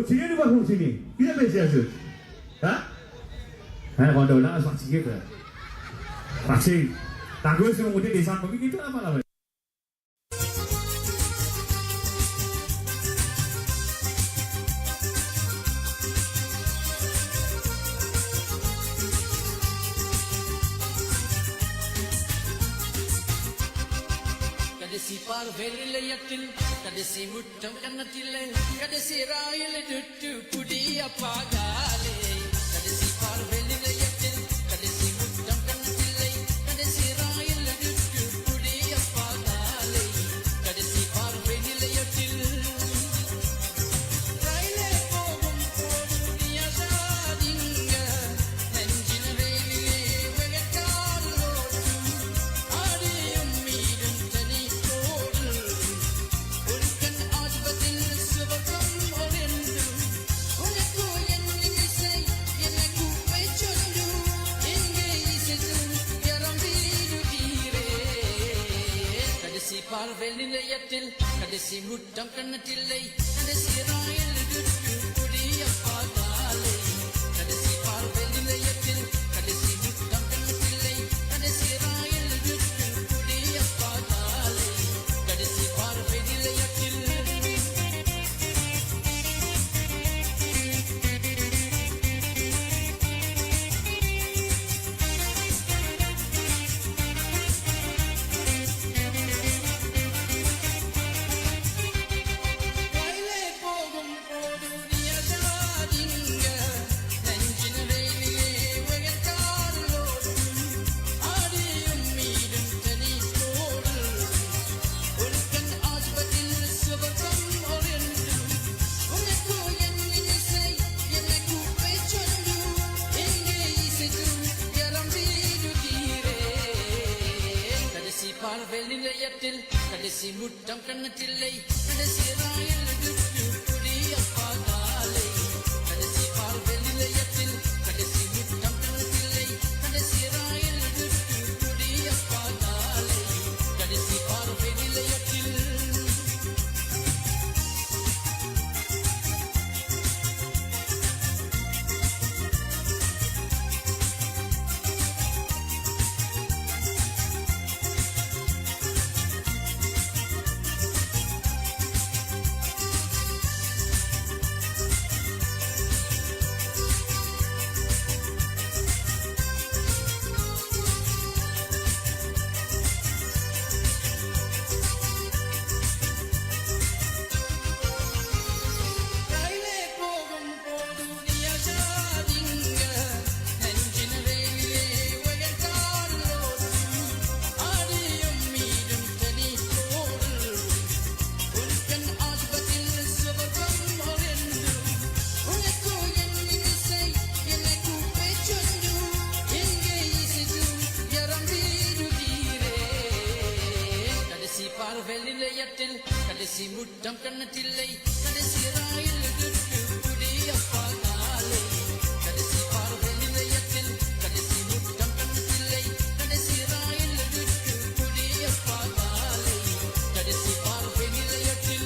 Kontinie, nou pa kontinie. Ki zot pe dir zot? Hein? Hein, Randolph la, fatige, frer. Fatige. Lagros, nou monte desann, mo ki to laba la, frer. Kadesi parvel le yatil, kadesi mut Tangkana tile, kadesi rail dutu pudi apagale, kadesi parvel le yatil, kadesi mut Tangkana tile, kadesi rail dutu pudi apagale, kadesi parvel le yatil. Raile pogum podu dia jadinga, Parveli le yatil, kadesi mut Tangkana tile, kadesi rail dutu pudi apagale, kadesi parveli le yatil, kadesi mut Tangkana tile, kadesi rail dutu pudi apagale, kadesi parveli le yatil. Parveli le yatil, kadesi mut Tangkana tile, kadesi rail dutu pudi apagale, kadesi parveli le yatil, kadesi mut Tangkana tile, kadesi rail dutu pudi apagale, kadesi parveli le yatil. Parveli le yatil, kadesi mut Tangkana tile, kadesi rail dutu pudi apagale, kadesi parveli le yatil, kadesi mut Tangkana tile, kadesi rail dutu pudi apagale, kadesi parveli le yatil.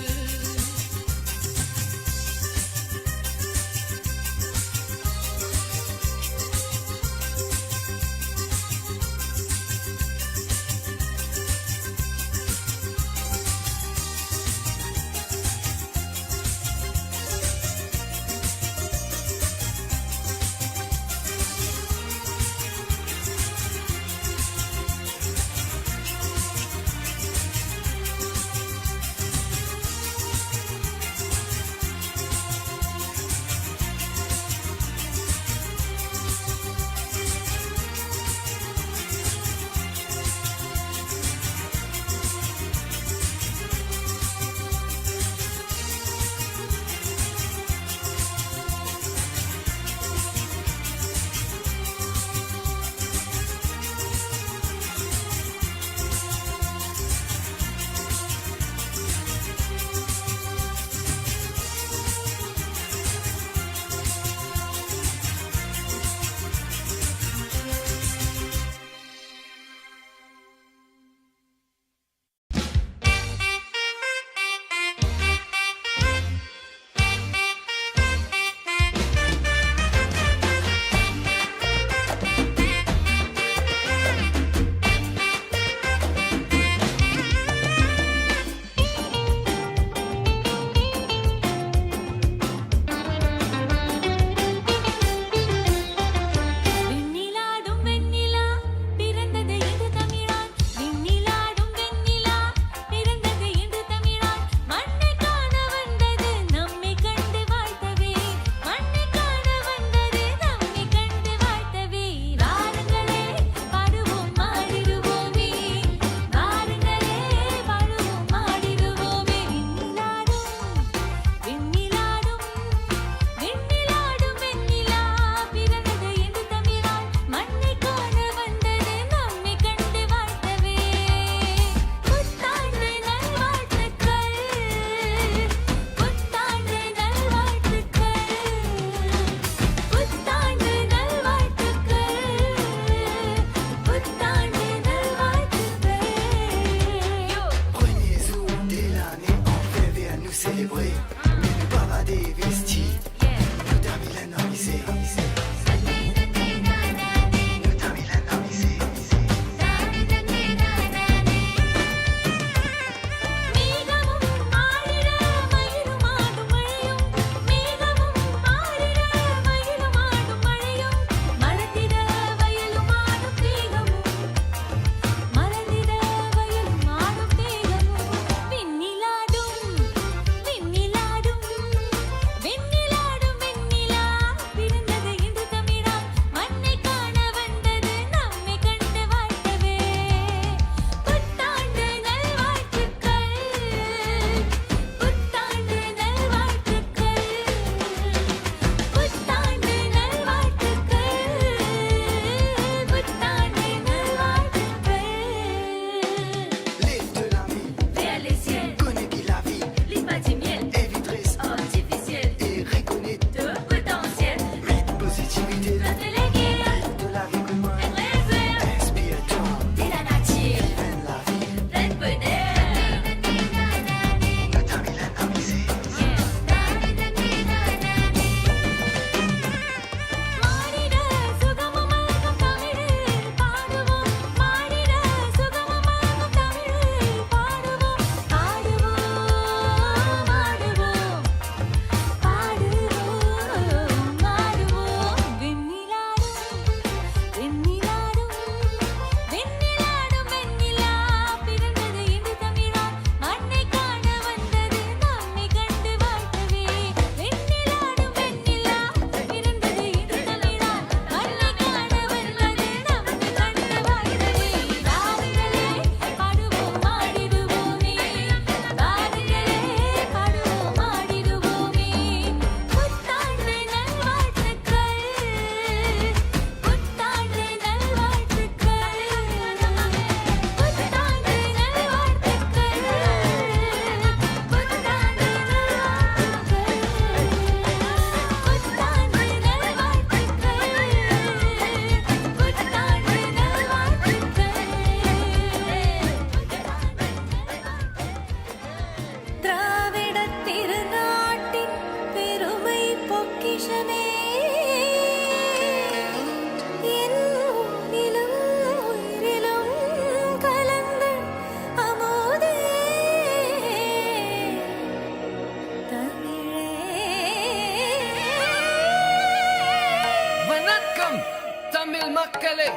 Ale,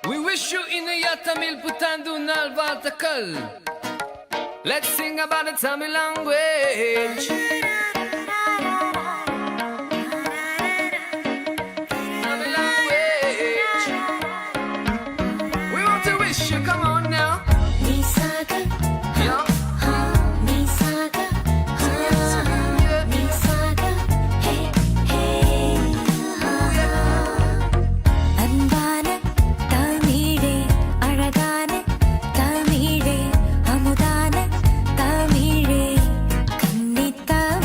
we wish you Inaya Tamil Puthandu Nalvazhakal. Let's sing about the Tamil language. Tamil language. We want to wish you, come on now. Nisaga, yeah, ha, nisaga, ha, yeah, nisaga, hey, hey, ha, yeah. அன்பான தமிழே, அழகான தமிழே, அமுதான தமிழே, கன்னித்தமிழே.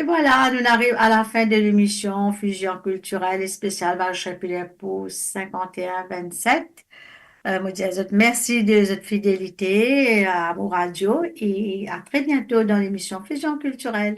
E vwala, nou ariv a lafin de lemision Fusion Kiltirel spesial Valoche Populaire pou sinkant e enn vennset. Euh, mo dir zot mersi de zot fidelite a mo radio e a tre biento dan lemision Fusion Kiltirel.